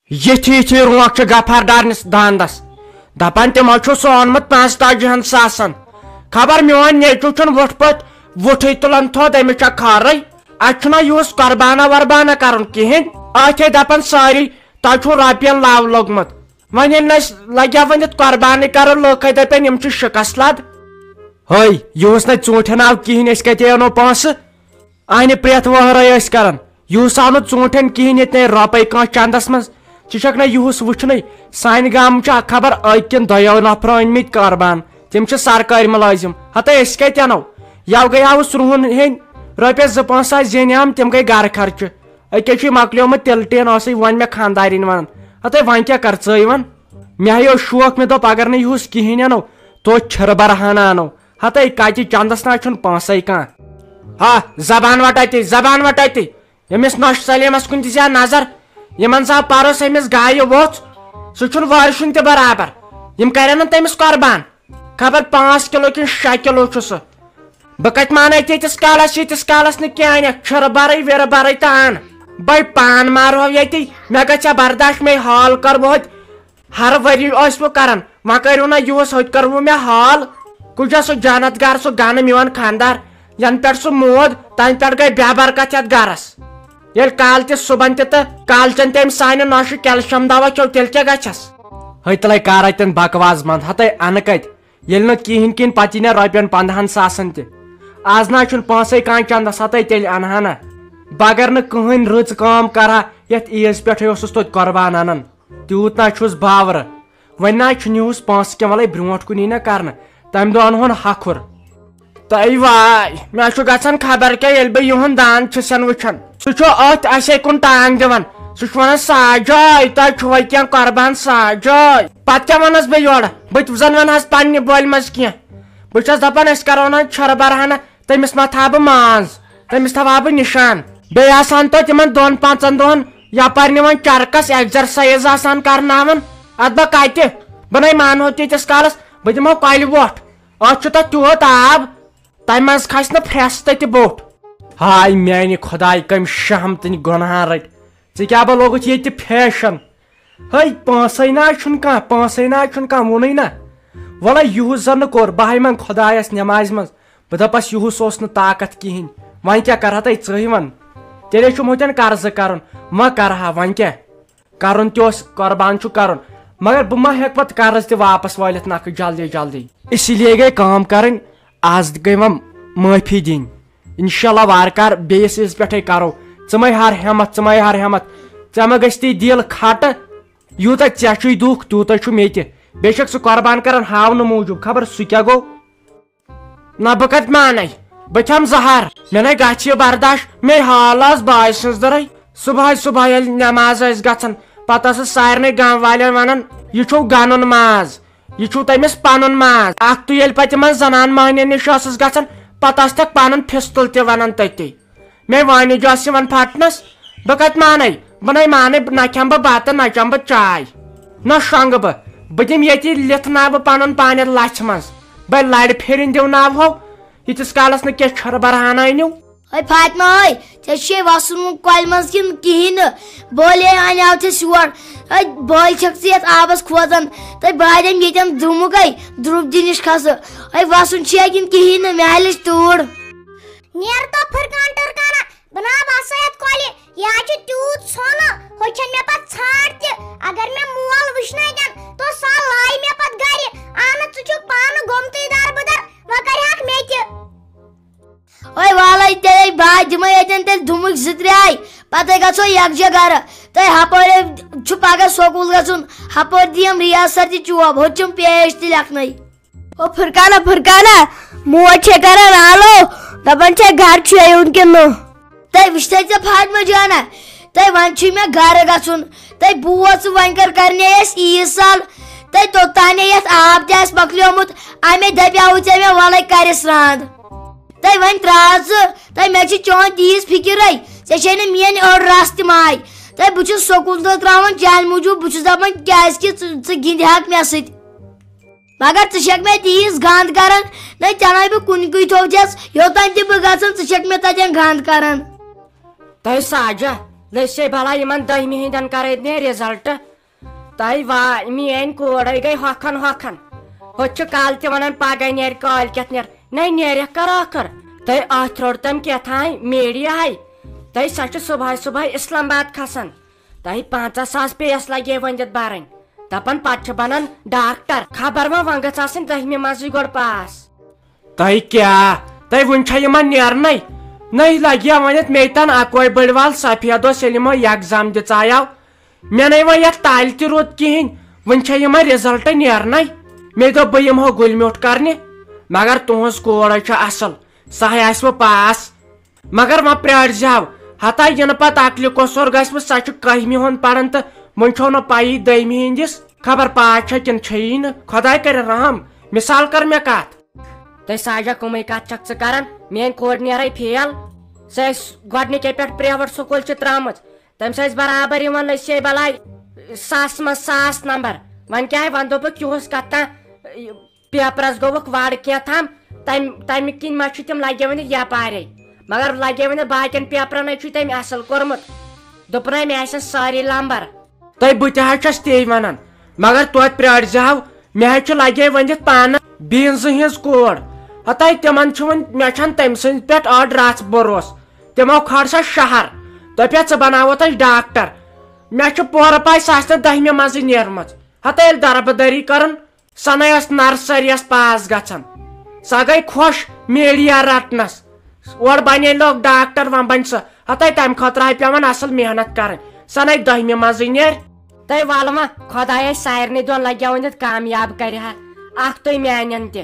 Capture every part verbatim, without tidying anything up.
یِتھی یِتھی رونٛٹھ چھِ غفار ڈارنِس داندس۔ دپان تِمو چھُ سُہ اوٚنمُت پانٛژتٲجِہن ساسن۔ خبر میون نیٚچو چھُنہٕ وُٹھ پٲٹھۍ وُٹھٕے تُلان تھوٚد، أمِس چھا خٲرٕے؟ اتہِ چھُنہ یُہُس قربانہ وربانہ کرُن کِہیٖنۍ۔ أتھۍ ہے دپان سٲری، تۄہہِ چھُو رۄپین لو لوٚگمُت۔ وۄنۍ ییٚلہِ نہٕ أسۍ لگیا ؤنِتھ قربانٕے کرو، لُکھ ہے دپن یِم چھِ شکست لد۔ ہے، یُہُس نہٕ ژوٗنٛٹھٮ۪ن آو کِہیٖنۍ، أسۍ کتہِ انو پونٛسہٕ؟ اہنہِ پرٛٮ۪تھ وہرٲے ٲسۍ کران۔ یُہُس آو نہٕ ژوٗنٛٹھٮ۪ن کِہیٖنۍ، ییٚتہِ نَے رۄپَے کانٛہہ چندس منٛز۔ ژٕ چھکھ نہ یُہُس وٕچھنٕے، سانہِ گامہٕ چھِ اکھ خبر أکۍ کِنۍ دۄیو نفرو أنۍ مٕتۍ قربان۔ تِم چھِ سرکٲرۍ مُلٲزِم۔ ہتے أسۍ کتہِ انو؟ یَوٕ گٔیاوُس رُہُن ہیٚنۍ، رۄپیس زٕ پانٛژھ ساس زینہِ ہم، تِم گٔے گرٕ خرچہٕ۔ أکے چھُے مۄکلیومُت تِلہٕ ٹیٖن، اوسُے وۄنۍ مےٚ خانٛدارِنۍ ونان۔ ہتے وۄنۍ کیٛاہ کر ژٕے وَن؟ مےٚ ہیو شوق، مےٚ دوٚپ اگر نہٕ یُہُس کِہیٖنۍ انو، توتہِ چھِرٕ برہانہ انو۔ ہتے کتہِ، چندس نہ چھُنہٕ پونٛسے کانٛہہ۔ ہا، زبان وٹ اتی، زبان وٹ اتی۔ ییٚمِس نۄشہِ سلیمس کُن تہِ زیادٕ نظر، یِمن زاو پروس أمِس گایہِ ووٚژھ، سُہ چھُنہٕ وٲرِشُن تہِ برابر۔ یِم کرن نہٕ تٔمِس قربان۔ خبر پانٛژھ کِلو کِنہٕ شےٚ کِلو چھُ سُہ۔ بہٕ کتہِ مانہٕ اَتہِ ییٖتِس کالس، ییٖتِس کالس نہٕ کینٛہہ انکھ، چھِرٕ برٕے وِرٕ برٕے تہٕ ان۔ بے پان مارہو ییٚتی، مےٚ گژھِ ہا برداش، مے حال کر بہٕ ہوٚتہِ۔ ہر ؤری ٲسۍ وٕ کران، وۄنۍ کٔرِو نہ یُہُس، ہوٚتہِ کٔر وٕ مےٚ حال۔ کُجا سُہ جنت گار، سُہ گنہٕ میون خاندار، ینہٕ پٮ۪ٹھ سُہ موٗد، تنہٕ پٮ۪ٹھ گٔے بے برکت یتھ گرس۔ ییٚلہِ کالہٕ تہِ صُبحن تہِ تہٕ کالچن تہِ أمۍ سانہِ نۄشہِ کیلشیم دوا کھیوٚو، تیٚلہِ کیٛاہ گژھٮ۪س؟ ہے تلے کر اتٮ۪ن بکواس بنٛد، ہتے انہٕ کتہِ؟ ییٚلہِ نہٕ کِہیٖنۍ کِہیٖنۍ پتہٕ یی نہ رۄپین پندہن ساسن تہِ۔ از نہ چھُنہٕ پونٛسے کانٛہہ چندس، ہتے تیٚلہِ انہٕ ہا نہ۔ بغٲر نہٕ کٕہٕنۍ رٕژ کٲم کرہا، یتھ عیٖز پٮ۪ٹھے اوسُس توتہِ قربان انان۔ تیوٗت نہ چھُس باورٕ۔ وۄنۍ نہ چھُنہٕ یِہُس پونٛسہٕ کینٛہہ، وَلَے برٛونٛٹھ کُن یی نہ کرنہٕ۔ تَمہِ دۄہ اَنہون ہَکھُر۔ تَے واے، مےٚ چھُ گژھان خبر کیٛاہ، ییٚلہِ بہٕ یِہُنٛد دان چھُسن وٕچھان۔ سُہ چھُ أتھۍ اَسے کُن ٹانٛگ دِوان۔ سُہ چھُ وَنان، "ساجاے، تۄہہِ چھُوَے کینٛہہ قۄربان، ساجاے؟" پَتہٕ کیٛاہ وَنَس بہٕ یورٕ؟ بہٕ تہِ زَن وَنہٕ ہَس پنٛنہِ بولہِ منٛز کینٛہہ۔ بہٕ چھَس دَپان، أسۍ کَرو نہٕ چھۄرٕ بَرہَنا۔ تٔمِس ما تھاو بہٕ ماز؟ تٔمِس تھاوہا بہٕ نِشان۔ بیٚیہِ آسان تو تِمن دۄن پانٛژن دۄہن یپارِ نِوان چرکس، ایگزرسایز آسان کرناوان۔ اتھ بہٕ کتہِ؟ بہٕ نے مانہو تیٖتِس کالس، بہٕ دِمہو کۄلہِ وۄٹھ۔ اتھ چھُ تتھ تیوٗت آب، تمہِ منٛز کھسہِ نہٕ پھرٛستہٕ تہِ بوٚٹھ۔ ہاے میانہِ خۄدایہِ، کٔمۍ شہمتٕنۍ گۄنہان رٔٹۍ۔ ژےٚ کیٛاہ بہٕ لوگُتھ ییٚتہِ فیشن؟ ہے، پونٛسَے نہ چھُنہٕ کانٛہہ، پونٛسَے نہ چھُنہٕ کانٛہہ، ووٚنُے نہ۔ وَلَے یُہُس زَن نہٕ کوٚر، بہٕ ہاے منٛگ خۄدایَس نٮ۪مازِ منٛز۔ بہٕ دَپَس، یُہُس اوس نہٕ طاقت کِہیٖنۍ، وۄنۍ کیٛاہ کَرٕہا تَے ژٕے وَن؟ تیٚلے چھُم ہوٚتٮ۪ن قرضہٕ کَرُن، وۄنۍ کَرٕہا، وۄنۍ کیٛاہ؟ کَرُن تہِ اوس، قۄربان چھُ کَرُن، مگر بہٕ ما ہٮ۪کہٕ پَتہٕ قرض تہِ واپَس وٲلِتھ نَکھٕ جلدی جلدی؟ اسی لیے گٔے کٲم کَرٕنۍ، آز گٔے وۄنۍ معٲفی دِنۍ۔ انشاءاللہ وارٕ کارٕ بیٚیِس عیٖز پٮ۪ٹھَے کرو۔ ژٕ مَے ہار ہٮ۪متھ، ژٕ مَے ہار ہٮ۪متھ۔ ژےٚ مہ گٔژھتی دِل کھٹہٕ۔ یوٗتاہ ژےٚ چھُے دُکھ، تیوٗتاہ چھُ مےٚ تہِ۔ بیٚیہِ چھَکھ ژٕ قۄربان کران ہاونہٕ موٗجوٗب، خبر سُہ کیٛاہ گوٚو۔ نہ بہٕ کَتہِ مانَے، بہٕ کھٮ۪مہٕ زہر۔ مےٚ نے گژھِ یہِ برداش، مے حال آز باے سٕنٛز دٔرٕے۔ صُبحٲے صُبحٲے ییٚلہِ نٮ۪ماز ٲسۍ گژھان، پتہٕ ٲسٕس سارنٕے گام والٮ۪ن وَنان، "یہِ چھُو گَنُن ماز۔" یہِ چھُو تٔمِس پنُن ماز۔ اکھ تہٕ ییٚلہِ پتہٕ یِمن زنان مہنین نِش ٲسٕس گژھان، پتہٕ ٲسۍ تتھ پنُن فِستُل تہِ ونان تٔتی۔ مےٚ وٲنِج ٲس یِوان پھٹنس، بہٕ کتہِ مانے؟ بہٕ نے مانے، نہ کھٮ۪مہٕ بہٕ بتہٕ، نہ چٮ۪مہٕ بہٕ چاے، نہ شۄنٛگہٕ بہٕ۔ بہٕ دِمہٕ ییٚتی لِتھ ناوٕ پنُن پان یتھ لژھِ منٛز۔ بہٕ لرِ پھِرِنۍ دِوناوہو، ییٖتِس کالس نہٕ کینٛہہ چھُرٕ برہانہ أنِو۔ ہے فاطمہ، ہے، ژےٚ چھُے وَسُن وۄنۍ کۄلہِ منٛز کِنہٕ کِہیٖنۍ نہٕ؟ بولے اَنیٛاو ژےٚ سور۔ ہے، بٲلۍ چھَکھ ژٕ یَتھ آبَس کھوژان۔ تہٕ بہٕ ہَدٮ۪م ییٚتٮ۪ن درٛمُک، ہے، درٛوٚب دِنِش کھسہٕ۔ ہے، وَسُن چھُیا کِنہٕ کِہیٖنۍ نہٕ؟ مےٚ ہا لٔج تۭر۔ نیر تو فرقان ٹرکانا، بہٕ نا وَسہٕ یَتھ کۄلہِ۔ یہِ حظ چھُ تیوٗت سۄنہٕ، ہُہ چھَنہٕ مےٚ پَتہٕ ژھانٛڈ تہِ۔ اگر مےٚ مول وٕچھنٲوتَن، تو سُہ ہا لایہِ مےٚ پَتہٕ گَرِ۔ اَہنُو، ژٕ چھُکھ پانہٕ گوٚمتُے دَربٕدَر، وۄنۍ کَرِ ہاکھ مےٚ تہِ۔ اوے والے تیٚلے بہٕ دِمے ییٚتٮ۪ن تیٚلہِ دُمٕکۍ زٕ ترٛےٚ، پتہٕ گژھو یکجا گرٕ۔ تہٕ ہپٲرۍ چھُ پگاہ سکوٗل گژھُن، ہپٲرۍ دِیم ریاض سر تہِ چوب، ہُتہِ چھُم پیش تہِ لیکھنَے۔ او فرقانہ، فرقانہ، موج چھے کران آلو، دپان چھے گرٕ چھُ یُن کِنہٕ نہٕ؟ تہٕ وٕچھتھے ژےٚ فاطمہ جانہ، تہٕ وۄنۍ چھُے مےٚ گرٕ گژھُن۔ تہٕ بوز ژٕ، وۄنۍ کر کرنے اَسہِ عیٖد سال، تہٕ توٚتانے یتھ آب تہِ آسہِ مۄکلیومُت، امے دپیاوُے ژےٚ مےٚ وَلَے کرِ سرٛان۔ تہٕ وۄنۍ ترٛاو ژٕ، تہٕ مےٚ چھِ چون تیٖژ فِکِرے، ژےٚ چھے نہٕ میٲنۍ أڑ رژھ تہِ ماے۔ تہٕ بہٕ چھُس سکوٗل تہٕ ترٛاوان چانہِ موٗجوٗب، بہٕ چھُس دپان کیازِ کہِ ژٕ، ژٕ گِنٛدِ ہاکھ مےٚ سۭتۍ۔ مگر ژٕ چھَکھ مےٚ تیٖژ گنٛد کران، نہ چلان بہٕ کُنہِ کُے تھوٚو چھَس، یوٚتام تہِ بہٕ گژھان، ژٕ چھَکھ مےٚ تَتٮ۪ن گنٛد کران۔ تۄہہِ ساجا، لٔسے بلاے، یِمن دٔہمہِ ہٕنٛدٮ۪ن کرے مےٚ رِزلٹ۔ تۄہہِ وا-، میٲنۍ کوٗرے گٔے ہۄکھان ہۄکھان۔ ہُتہِ چھُ کالہٕ تہِ ونان پگاہ نیرِ، کالۍ کٮ۪تھ نیرِ۔ نَے نیرٮ۪کھ کر ٲخٕر؟ تۄہہِ اتھ روٚٹ تٔمۍ کیٛاہ تام میٖڈیاہے۔ تۄہہِ سۄ چھِ صبحٲے صبحٲے اسلام آباد کھسان۔ تۄہہِ پنٛژاہ ساس پیٚیس لگے ؤنِتھ برٕنۍ۔ دپان پتہٕ چھِ بنان ڈاکٹر۔ خبر وۄنۍ، وۄنۍ گٔژھ آسٕنۍ دٔہمہِ منٛزٕے گۄڈٕ پاس۔ تۄہہِ کیٛاہ؟ تۄہہِ وُنہِ چھا یِمن نیرنَے؟ نٔے لگیا ؤنِتھ مے تن اکوے بٔڑۍ وال سفید اوس، ییٚلہِ یِمو ایگزام دِژایو۔ مےٚ نَے وۄنۍ یتھ تالہِ تہِ روٗد کِہیٖنۍ۔ وُنہِ چھا یِمن رِزلٹ نیرنَے؟ مےٚ دوٚپ بہٕ یِمہو گُلۍ میوٗٹھ کرنہِ، مگر تُہنٛز کوٗر چھےٚ اصل، سۄ ہے آسہِ وۄنۍ پاس۔ مگر وۄنۍ پرٛٲرۍ زِ ہاو، ہتا یِنہٕ پتہٕ عقلہِ قصوٗر گژھِ وۄنۍ، سۄ چھِ کٔہمہِ ہُنٛد پران تہٕ وُنہِ چھو نہٕ پَیی دٔیمہِ ہِنٛدِس۔ خبر پاس چھا کِنہٕ چھیی نہٕ، خۄداے کرِ رحم۔ مثال کر مےٚ کتھ۔ تۄہہِ ساجا کٕمٕے کتھ چھکھ ژٕ کران؟ میٲنۍ کورِ نیرے فیل۔ سۄ ٲس گۄڈنِکے پٮ۪ٹھ پرٛیویٹ سکوٗل چھِ ترٛٲمٕژ۔ تٔمِس ٲسۍ برابر یِوان لٔسۍ بلاے ساس منٛز ساس نمبر۔ وۄنۍ کیٛاہ، وۄنۍ دوٚپُکھ یِہُس کتھ تام، یہِ پیپرس گوٚوُکھ وڑ کینٛہہ تام، تمہِ، تمہِ کِنۍ ما چھِ تِم لگے وٕنہِ یپارے۔ مگر لگے وٕنہِ باقین پیپرن ہے چھُ تٔمۍ اصل کوٚرمُت۔ دوٚپُن ہے مےٚ آسن سٲری لمبر۔ تۄہہِ بہٕ تہِ حظ چھَس تے وَنان، مگر توتہِ پرٛٲرۍ زِ ہاو، مےٚ حظ چھُ لگے ؤنِتھ پانہٕ بیٖنزٕ ہِنٛز کوٗر۔ ہتاے تِمن چھُ وۄنۍ، مےٚ چھَنہٕ تٔمۍ سٕنٛدِ پٮ۪ٹھ أڑ رژھ بروسہٕ۔ تِمو کھٲر سۄ شہر۔ دوٚپے ژٕ بناوتھ أسۍ ڈاکٹر۔ مےٚ چھُ پورٕ پاے سۄ آسہِ نہٕ دٔہمہِ منٛزٕے نیرمٕژ۔ ہتاے ییٚلہِ دربہٕ دٲری کٔرٕن، سۄ نے ٲس نرسریَس پاس گژھان۔ سۄ گٔے خۄش میٖڈیا رٹنس۔ اورٕ بنے لوگ ڈاکٹر، وۄنۍ بنہِ سۄ۔ ہتاے تمہِ خٲطرٕ آے پٮ۪وان اصل محنت کرٕنۍ۔ سۄ نے دٔہمہِ منٛزٕے نیرِ۔ تۄہہِ ولہٕ وۄنۍ، خۄدایے سارنٕے دۄن لگیو ؤنِتھ کامیاب کرِ ہا۔ اکھ تُہۍ میانٮ۪ن تہِ۔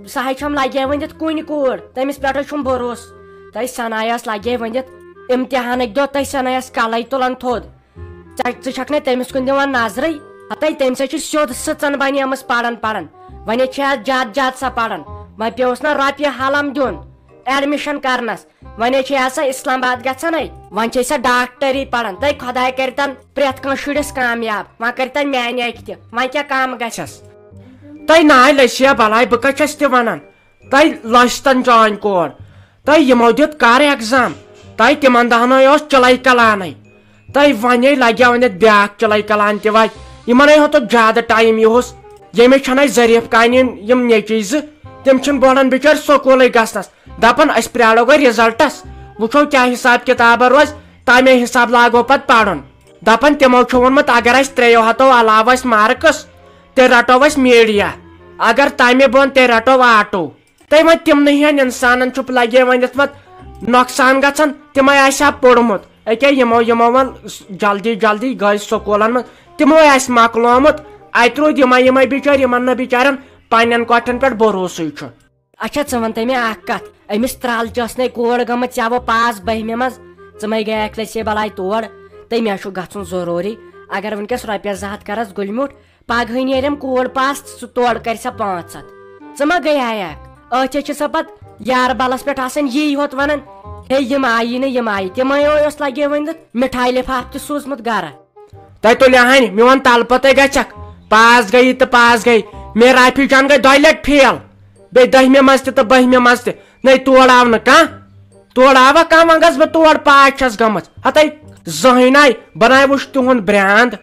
سۄ ہے چھم لگے ؤنِتھ کُنہِ کوٗر، تٔمِس پٮ۪ٹھ ہے چھُم بروسہٕ۔ تۄہہِ سنایس لگے ؤنِتھ امتحانٕکۍ دۄہ، تۄہہِ سنایس کلے تُلان تھوٚد۔ ژےٚ، ژٕ چھکھ نے تٔمِس کُن دِوان نظرٕے؟ ہتے تٔمۍ سۭتۍ چھِ سیوٚد سٕژن بنیمٕژ پران پران۔ وۄنۍ چھِ اتھ زیادٕ زیادٕ سۄ پران۔ وۄنۍ پیوس نہ رۄپیہِ حلم دیُن ایڈمِشن کرنس۔ وۄنۍ چھِ سۄ اسلام آباد گژھان ہے۔ وۄنۍ چھِ سۄ ڈاکٹری پران۔ تہٕ خۄداے کٔرتن پرٛٮ۪تھ کانٛہہ شُرِس کامیاب۔ وۄنۍ کٔرتن میانہِ اکہِ تہِ۔ وۄنۍ کیٛاہ کم گژھٮ۪س؟ تۄہہِ ناے لٔسیا بلاے، بہٕ کتہِ چھس تہِ ونان؟ تۄہہِ لۄستن چٲنۍ کور۔ تۄہہِ یِمو دیُت کر ایگزام؟ تۄہہِ تِمن دہنوے اوس چِلے کلانٕے۔ تۄہہِ ونے لگیو ونہِ بیاکھ چِلے کلان تہِ وتہِ۔ یِمنے ہوتُکھ زیادٕ ٹایم یُہُس۔ ییٚمِس چھنہٕ ظریف کانہِ یِم، یِم نیٚچوۍ زٕ، تِم چھِنہٕ بوڑن بِچٲرۍ سکوٗلٕے گژھنس۔ دپان أسۍ پرٛارو گۄڈٕ رِزلٹس، وٕچھو کیٛاہ حساب کتابہ روزِ، تمے حساب لاگو پتہٕ پرُن۔ دپان تِمو چھُ ووٚنمُت اگر اسہِ ترٛیٚیو ہتو علاوٕ آسہِ مارکس، تیٚلہِ رٹو أسۍ میٖڈیا، اگر تمہِ بۄن تیٚلہِ رٹو آٹو۔ تۄہہِ وۄنۍ تِمنٕے ہِوٮ۪ن اِنسانن چھُ لگے وۄنۍ یتھ وۄنۍ نۄقصان گژھان، تِمے آسہِ ہا پوٚرمُت۔ أکیٛاہ یِمو، یِمو وۄنۍ جلدی جلدی گٔے سکوٗلن منٛز، تِمو آسہِ مۄکلومُت۔ اتہِ روٗدۍ یِمے یِمے بِچٲرۍ، یِمن نہٕ بِچارٮ۪ن پننٮ۪ن کۄٹھٮ۪ن پٮ۪ٹھ بھروسٕے چھُ۔ اچھا، ژٕ وَن تہٕ مےٚ اکھ کتھ، أمِس ترٛالچہِ ٲس نے کور گٔمٕژ، ژےٚ وۄنۍ پاس بٔہمہِ منٛز، ژٕ مَے گٔیَکھ لٔسے بلاے تور، تہٕ مےٚ چھُ گژھُن ضروٗری۔ اگر وٕنکیٚس رۄپیس زٕ ہتھ کرس گُلۍ میوٗٹھ، پگہٕے نیرٮ۪م کوٗر پاس، ژٕ تورٕ کرِ سا پانٛژھ ہتھ۔ ژٕ ما گٔیایکھ؟ أتھۍ چھِ سۄ پتہٕ یار بلس پٮ۪ٹھ آسان یی ہوت ونان، ہے یِم آیی نہٕ، یِم آیی۔ تِمے اوس لگے ؤنِتھ مِٹھایہِ لفاف تہِ سوٗزمُت گرٕ۔ تۄہہِ تُلہِ ہانہِ، میون تلہٕ پتے گژھکھ۔ پاس گٔیی تہٕ پاس گٔیی۔ مے رافی جان گٔے دۄیہِ لٹہِ فیل۔ بیٚیہِ دٔہمہِ منٛز تہِ تہٕ بٔہمہِ منٛز تہِ۔ نَے تور آو نہٕ کانٛہہ۔ تور آوا کانٛہہ؟ وۄنۍ گژھٕ بہٕ تور، پاس چھَس گٔمٕژ۔ ہتے زٕہٕنۍ آے، بہٕ نَے وٕچھ تِہُنٛد برٛانٛد۔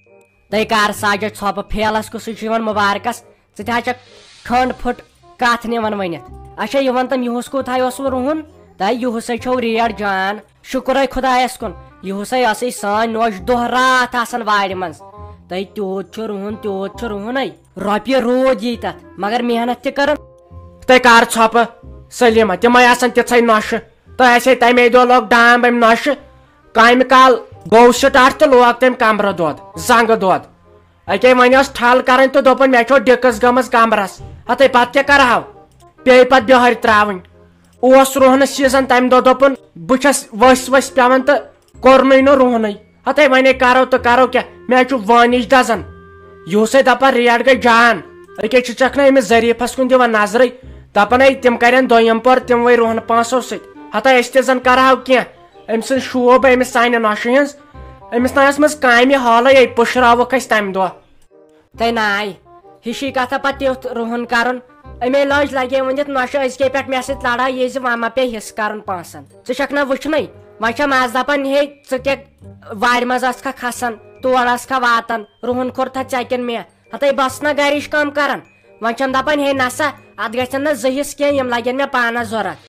تۄہہِ کر ساجد ژھۄپہٕ فیلس کُسٕے چھُ یِوان مُبارکس؟ ژٕ تہِ ہا چھکھ کھنٛڈ پھٕٹ کتھ نِوان ؤنِتھ۔ اچھا، یہِ وَن تہٕ، یِہُس کوٗتاہ اوسوٕ رُہُن؟ تۄہہِ یِہُسے چھو ریٹ جان۔ شُکرے خۄدایس کُن، یِہُسے ٲسٕے سٲنۍ نوش دۄہ راتھ آسان وارِ منٛز۔ تۄہہِ تیوٗت چھُ رُہُن، تیوٗت چھُ رُہُنٕے۔ رۄپیہِ روٗد یی تتھ، مگر محنت تہِ کٔرٕن۔ تۄہہِ کر ژھۄپہٕ سلیمہ؟ تِمے آسان تِژھے نۄشہِ۔ تۄہہِ آسہِ ہے تمے دۄہ لوگ ڈام امہِ نۄشہِ۔ کامہِ کال گوٚو سٹارٹ تہٕ لوگ تٔمۍ کمرٕ دۄد، زنٛگہٕ دۄد۔ اکے وۄنۍ ٲس ٹھل کرٕنۍ تہٕ دوٚپُن، مےٚ چھو ڈِکٕس گٔمٕژ کمرس۔ ہتے پتہٕ کیٛاہ کرہاو؟ پیٚیہِ پتہٕ بِہٲرۍ ترٛاوٕنۍ۔ اوس رُہنہٕ سیٖزن تمہِ دۄہ، دوٚپُن، بہٕ چھَس ؤسۍ ؤسۍ پٮ۪وان تہٕ کوٚرنُے نہٕ رُہنٕے۔ ہتے وۄنۍ کرو تہٕ کرو کیٛاہ؟ مےٚ چھُ وٲنِج دزان۔ یِہُسے دپان ریٹ گٔے جان۔ أکے چھِ ژکھ نہ أمِس ظریٖفس کُن دِوان نظرٕے، دپان، ہے تِم کرن دوٚیِم پور تِموٕے رُہنہٕ پونٛسو سۭتۍ۔ ہتے أسۍ تہِ زن کرہاو کینٛہہ۔ أمۍ سٕنٛز شوٗب أمِس سانہِ نۄشہِ ہٕنٛز۔ أمِس نہ ٲسمٕژ کامہِ حالٕے، ہے پُشراوُکھ أسۍ تَمہِ دۄہ۔ تۄہہِ ناے ہِشی کتھا پتہٕ تیُتھ رُہُن کرُن۔ أمے لٲج لگے ؤنِتھ نۄشہِ أزکے پٮ۪ٹھ مےٚ سۭتۍ لڑٲے، یہِ زِ وۄنۍ ما پیٚیہِ حصہٕ کرُن پونٛسن۔ ژٕ چھکھ نہ وٕچھنٕے، وۄنۍ چھم از دپان، ہے، ژٕ کیٛاہ وارِ منٛز ٲسکھا کھسان، تور ٲسکھا واتان، رُہن کھوٚر تھا ژےٚ کِنہٕ مےٚ؟ ہتے بس نہ گرِچ کٲم کران۔ وۄنۍ چھم دپان، ہے نسا، اتھ گژھن نہ زٕ حصہٕ کینٛہہ، یِم لگن مےٚ پانس ضروٗرت۔